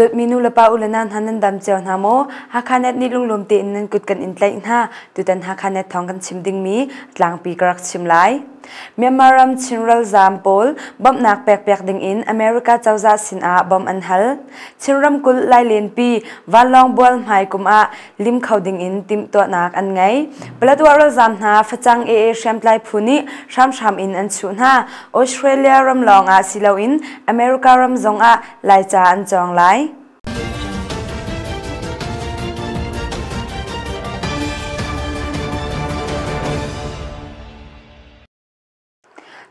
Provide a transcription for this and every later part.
Dawtmi nu le pa u le nau hna nan dam cio hna maw? Hakha Net nih lunglawm tein nan kut kan in tlaih hna. Tutan Hakha Net thawng kan chim dingmi tlangpi ka rak chim lai. Myanmar ram Chin ralzaam pawl bawmhnak pekpiak dingin America cozah sinah bawmh an hal. Chin ramkulh Lailenpi vanlawng bual hmai kum ah lim kho dingin timhtuahnak an ngei. Paletwa ralzaam hna facang AA hriamtlai phu nih hramhram in an chuh hna. Australia ram lawng ah si loin America ram zongah Laica an cawng lai.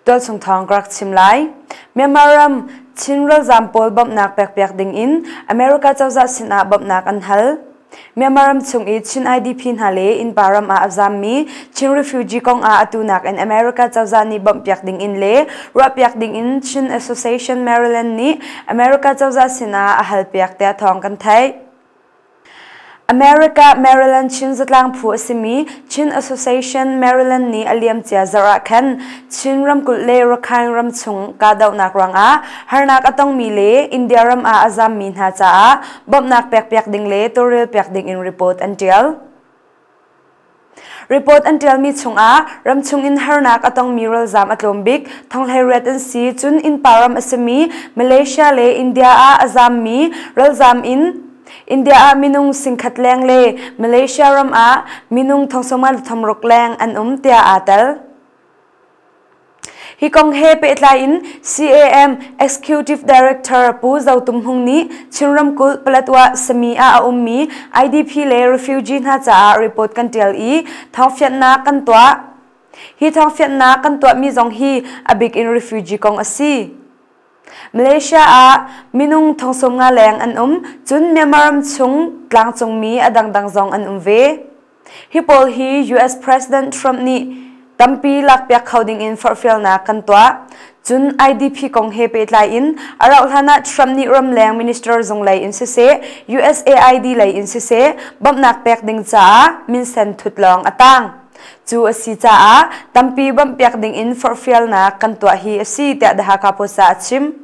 Tualchung thawng ka rak chim lai. Myanmar ram Chin ralzaam pawl bawmhnak pekpiak ding in America cozah sinah bawmhnak an hal. Myanmar ram chung i Chin IDP hna le innpa ram ah a zaammi Chin refugee kong ah atu nakin America cozah nih bawmhpiak ding in le ruahpiak ding in Chin Association Maryland nih America cozah sinah a halpiak tiah thawng kan theih. America Maryland Chin zatlang phu a simi Chin Association Maryland nih a liamcia zarh ah khan Chin ramkulh le Rakhine ram chung kahdohnak ruangah harnak a tongmi le India ram ah a zammi hna caah bawmhnak pekpiak ding le tawlrel piak ding in report an tial. Report an ṭialmi chungah ramchung in harnak a tongmi ralzaam a tlawm bik thonghleiriat an si. Cun innpa ram a simi Malaysia le India ah a zaammi ralzaam in India ah minung singkhat leng le Malaysia ram ah minung 36 leng an um tiah aa tel. Hi kong he pehtlai in CAM Executive Director Pu Zo Tum Hmung nih Chin ramkulh Paletwa Sami ah a ummi IDP le refugee hna caah report kan tial i thawngfianhnak kan tuah. Hi thawngfianhnak kan tuahmi zong hi a bik in refugee kong a si. Malaysia ah minung 50 leng an um, cun Myanmar ram chung tlangcungmi a dangdang zong an um ve. Hi pawl hi US President Trump nih tampi lakpiak kho dingin forhfialnak kan tuah. Cun IDP kong he pehtlai in a rauh hlan ah Trump nih ramleng minister zung lei in siseh, USAID lei in siseh bawmhnak pek ding caah minsen thut lawng a tang. Cu a si caah tampi bawmhpiak ding in forhfialnak kan tuah hi a si tiah The Hakha Post ah a chim.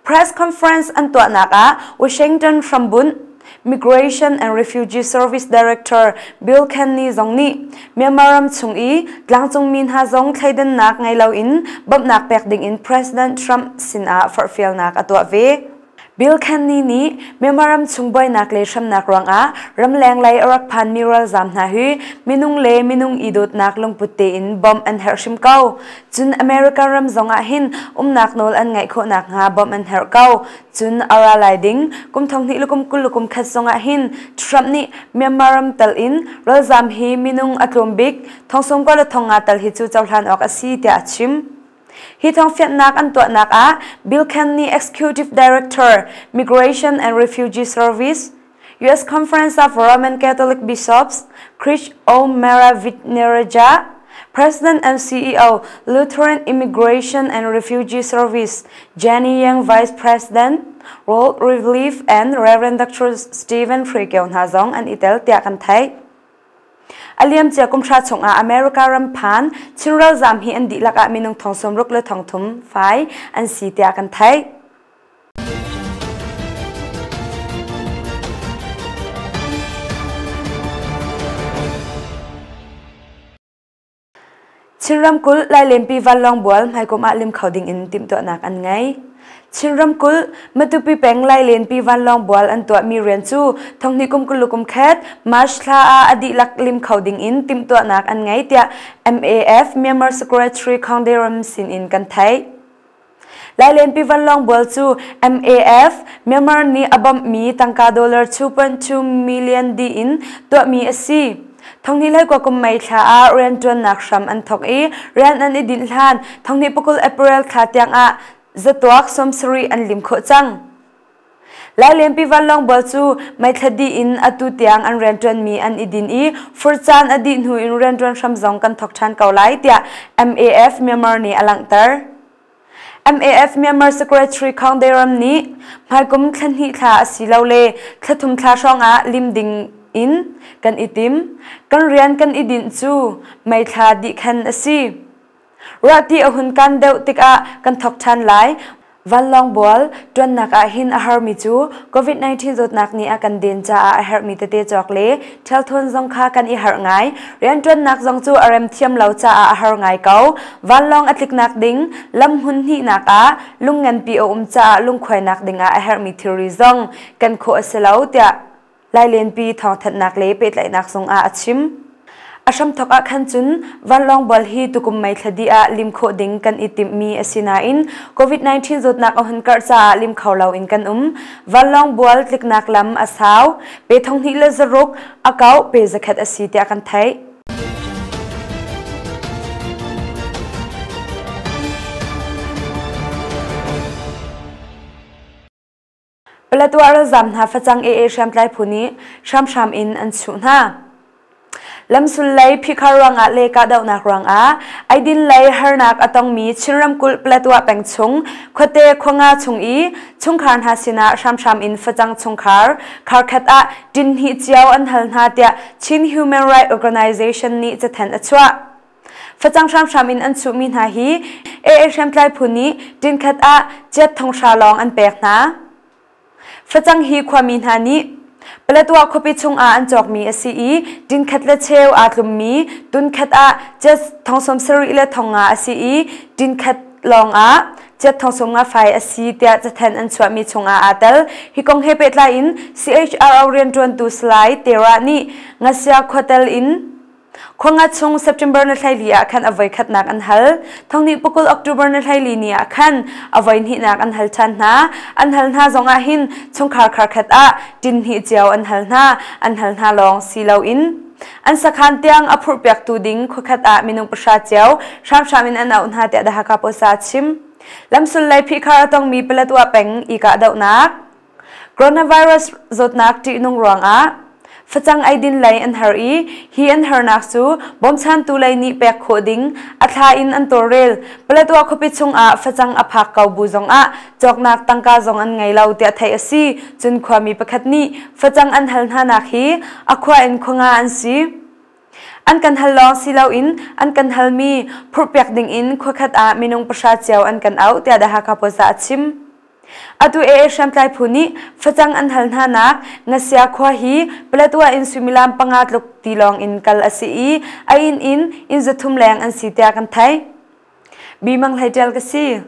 Press conference an tuahnak ah Washington hrambunh Migration and Refugee Service Director Bill Kenny zong nih Myanmar ram chung i tlangcungmi hna zong thleidannak ngei loin bawmhnak pek dingin President Trump sinah forhfialnak a tuah ve. Bill Kenny nih Myanmar ram chung buainak le hremnak ruangah ramleng lei a rak phanmi ralzaam hna hi minung le minung i dawtnak lungput tein bawmh an herh hrim ko. Cun America ram zongah hin umnak nawl an ngeih khawh nakhnga bawmh an herh ko. Cun a ra lai ding kum 20 le kum 20 le kum khat zongah hin Trump nih Myanmar ram tal in ralzaam hi minung a tlawm bik thong 90 le thong nga tal hi cu cohlan awk a si tiah a chim. Hi thawngfianhnak an tuahnak ah Bill Kenny Executive Director, Migration and Refugee Service, US Conference of Roman Catholic Bishops, Chris O'Mara Vitneraja, President and CEO, Lutheran Immigration and Refugee Service, Jenny Yang Vice President, World Relief and Reverend Dr. Stephen Frikeu hna zong an i tel tiah kan theih. A liamcia kum hra chungah America ram phan Chin ralzaam hi an dihlak ah minung thong 60 le thong thum fai an si tiah kan theih. Chin ramkulh Lailenpi vanlawng bual hmaikum ah lim kho ding in timhtuahnak an ngei. Chin ramkulh Matupi peng Lailenpi vanlawng bual an tuahmi rian cu thonghnih kum 20 kum khat March thla ah a dihlak lim kho ding in timhtuahnak an ngei tiah MAF Myanmar Secretary Khongderam sin in kan theih. Lailenpi vanlawng bual cu MAF Myanmar nih a bawmhmi tangka dollar 2.2 million dih in tuahmi a si. Thonghnih hlei kum May thla ah rianṭuannak hram an thawk i rian an i dinh hlan thonghnih pakul April thla tiangah zatuak 70 an lim khawh cang. Lailenpi vanlawng bual cu May thla dih in atu tiang an rianṭuanmi an i din i fur caan a dih hnu in rianṭuan hram zong kan thawk ṭhan ko lai tiah MAF Myanmar nih a langhter. MAF Myanmar Secretary Khong Deram nih hmaikum thla hnih thla asilole thla thum thla hrawngah lim ding in kan i tim. Kan rian kan i dinh cu May thla dih khan a si. Ruahti a hun kan deuh tikah kan thawk ṭhan lai. Vanlawng bual ṭuannak ah hin a harmi cu COVID-19 zawtnak nih a kan den caah a herhmi tete cawk le ṭhelthawn zong kha kan i harh ngai. Rianṭuannak zong cu a rem thiam lo caah a har ngai ko. Vanlawng a tliknak ding lam hmun hnihnak ah lung nganpi a um caah lungkhuainak dingah a herhmi thilri zong kan khawh a si lo tiah Lailenpi thawngthanhnak le pehtlaihnak zungah a chim. A hramthawk ah khan cun vanlawng bual hi tukum May thla dih ah lim khawh ding kan i timhmi a si nain COVID-19 zawtnak a hun karh caah lim kho loin kan um. Vanlawng bual tliknak lam a sau, pe 26 a kauh pe zakhat a si tiah kan theih. Paletwa ralzaam hna facang AA hriamtlai phu nih hramhram in an chuh hna. Lamsul lei phikhar ruangah le kahdohnak ruangah eidin lei harnak a tongmi Chin ramkulh Paletwa peng chung khuate khuanga chung i chungkhar hna sinah hramhram in facang chungkhar kharkhat ah tin hnih cio an hal hna tiah Chin Human Rights Organization nih cathanh a chuah. Facang hramhram in an chuhmi hna hi AA hriamtlai phu nih ṭinkhat ah ciat thonghra lawng an pek hna. Facang hi khuami hna nih Paletwa khuapi chungah an cawkmi a si i ṭinkhat le cheu aa tlummi tunkhat ah ciat thong 70 le 500 a si i ṭinkhat lawng ah ciat thong 50 fai a si tiah cathanh an chuahmi chungah aa tel. Hi kong he pehtlai in CHRO rianṭuantu Salai Tera nih Ngasia khuatel in Khuanga chung September na thlaili ah khan a voikhatnak an hal. Thonghnih pakul October na thlaili ni ah khan a voihnihnak an hal ṭhan hna. An hal hna zong ah hin chungkhar kharkhat ah tin hnih cio an hal hna. An hal hna lawng si loin an sakhan tiang a phurhpiaktu ding khuakhat ah minung pahra cio hramhram in an auh hna tiah The Hakha Post ah a chim. Lamsul lei phihkhar a tongmi Paletwa peng i kahdohnak Coronavirus zawtnak ṭihnung ruangah facang eidin lei an har i hi an harnak cu bawmchantu lei nih pek khawh ding a thla in an tawlrel. Paletwa khuapi chungah facang a phak ko bu zongah cawknak tangka zong an ngei lo tiah theih a si. Cun khuami pakhat nih facang an hal hnanak hi a khua in khuanga an si. An kan hal lawng si loin an kan halmi phurhpiak dingin khuakhat ah minung pahra cio an kan auh tiah The Hakha Post ah a chim. Atu AA hriamtlai phu nih facang an hal hnanak Ngasia khua hi Paletwa in suimilam panga tluk tilawng in kal a si i a inn in inn 300 leng an si tiah kan theih. Bi Mang Hlei Ṭial ka si.